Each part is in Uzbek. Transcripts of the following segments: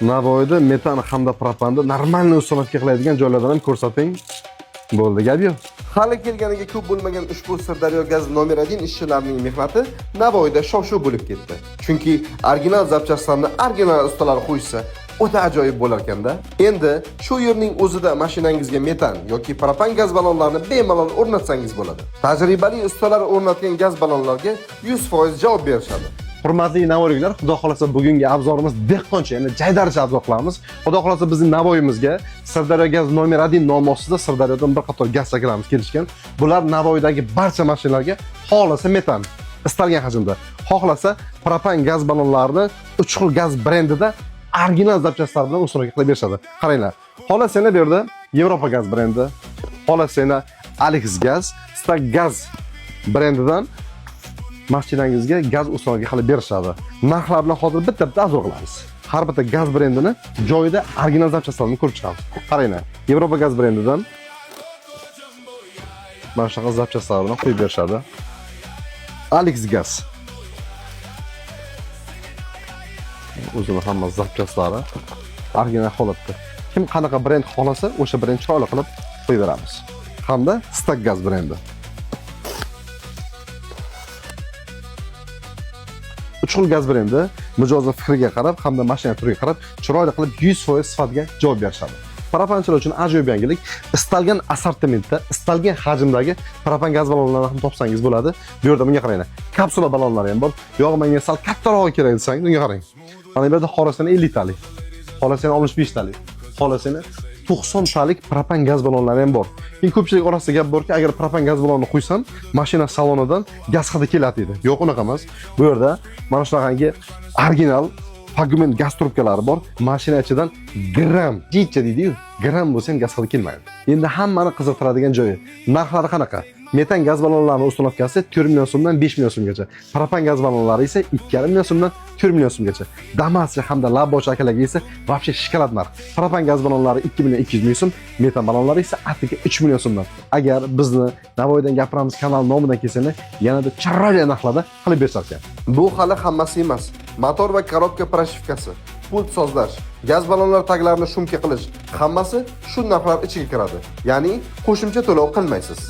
Navoiyda metan hamda propanda нормальный установка qiladigan joylardan ham ko'rsating. Bo'ldi, gap yo'q. Hali kelganiga ko'p bo'lmagan ushbu Sirdaryo gaz nomer 1 ishchilarining mehnati Navoiyda shov-shuv bo'lib ketdi. Chunki original запчасть larni original ustalar qo'yishsa, o'ta ajoyib bo'lar ekanda. Endi shu yerning o'zida mashinangizga metan yoki propan gaz ballonlarini bemalol o'rnatsangiz bo'ladi. Tajribali ustalar o'rnatgan gaz ballonlarga 100% javob berishadi. Hurmatli navoiyliklar, Xudo xolasa bugungi обзор imiz dehqoncha, ya'ni jaydaricha обзор qilamiz. Xudo xolasa bizning Navoiyimizga Sirdaryo gaz nomer 1 nomi ostida Sirdaryodan bir qator gaz akalarimiz kelishgan. Bular Navoiydagi barcha mashinalarga xohlasa metan istalgan hajmda, xohlasa propan gaz ballonlarini 3 xil gaz brendida original запчасть lar bilan установка qilib berishadi. Qaranglar. Xohlasanglar bu yerda Yevropa gaz brendi, xohlasanglar Alex gaz, Stag gaz brendidan mashinangizga gaz установка qilib berishadi. Narxlar bilan hozir bitta-bitta обзор qilamiz. Har bitta gaz brendini joyida original запчасть larni ko'rib chiqamiz. Qaranglar, Yevropa gaz brendidan mana shunaqa запчасть lar bilan qo'yib berishadi. Alex gaz. O'zini hamma запчасть lari original holatda. Kim qanaqa brend xohlasa, o'sha brend chiroyli qilib qo'yib beramiz. Hamda Stag gaz brendi. Uch xil gaz brendi mijozni fikriga qarab hamda mashina turiga qarab chiroyli qilib 100% sifatga javob berishadi. Propanchilar uchun ajoyib yangilik: istalgan assortimentda, istalgan hajmdagi propan gaz ballonlarini ham topsangiz bo'ladi. Bu yerda bunga qaranglar. Kapsula ballonlari ham bor. Yo'q, menga sal kattarog'i kerak desangiz, unga qarang. Mana bu yerda xohlasanglar 50 talik, xohlasanglar 65 talik, xohlasanglar 90 talik propan gaz ballonlari ham bor. Keyin ko'pchilik orasida gap borki, agar propan gaz ballonni qo'ysam, mashina salonidan gaz hidi keladi deydi. Yo'q, unaqa emas. Bu yerda mana shunaqangi original Fagument gaz trubkalari bor. Mashina ichidan gram, jicha deydi-yu, gram bo'lsa ham gaz hidi kelmaydi. Endi hammani qiziqtiradigan joyi, narxlari qanaqa? Metan gaz ballonlarining установка si 4 million so'mdan 5 million so'mgacha. Propan gaz ballonlari esa 2,5 million so'mdan 4 million so'mgacha. Damaschi hamda Labochi akalarga esa вообще shokolad narx. Propan gaz ballonlari 2 million 200 ming so'm, metan ballonlari esa atigi 3 million so'mdan. Agar bizni Navoiydan gapiramiz kanal nomidan kelsanglar, yanada chiroyli narxlarda qilib berishar ekan. Bu hali hammasi emas. Motor va korobka прошивка si, pult sozlash, gaz ballonlar taglarini шумка qilish hammasi shu narxlar ichiga kiradi. Ya'ni qo'shimcha to'lov qilmaysiz.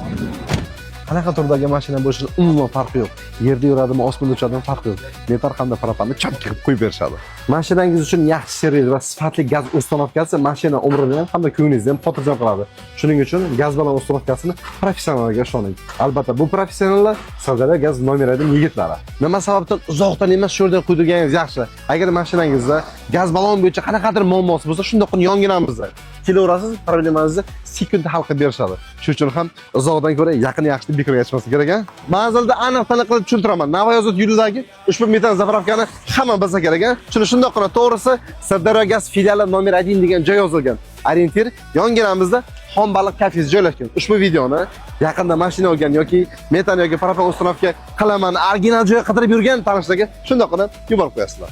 Qanaqa turdagi mashina bo'lishini umuman farqi yo'q. Yerda yuradimi, osmonda uchadimi, farqi yo'q. Metan hamda propanni chap qilib qo'yib berishadi. Mashinangiz uchun yaxshi servis va sifatli gaz установка si mashina umrini ham hamda ko'nglingizni ham xotirjam qiladi. Shuning uchun gaz ballon установка sini professionallarga ishoning. Albatta, bu professionallar Sirdaryo gaz nomer 1 yigitlari. Nima sababdan uzoqdan emas, shu yerdan qo'ydirganingiz yaxshi. Agar mashinangizda gaz ballon bo'yicha qanaqadir muammosi bo'lsa, shundoq yonginamizda kelaverasiz, problemangizni sekundda hal qilib berishadi. Shuning uchun ham uzoqdan ko'ra yaqin yaxshi deb bekorga aytishmasa kerak, a? Manzilda aniq taniq qilib tushuntiraman. Navoiy Ozod yo'lidagi ushbu metan заправка ni hamma bilsa kerak, a? Shuni shundoqqina to'g'risi Sirdaryo gaz filiali nomer 1 degan joy yozilgan. Orientir yonginamizda Xonbaliq kafesi joylashgan. Ushbu videoni yaqinda mashina olgan yoki metan yoki propan установка qilaman, original joy qidirib yurgan tanishlarga shundoqqina yuborib qo'yasizlar.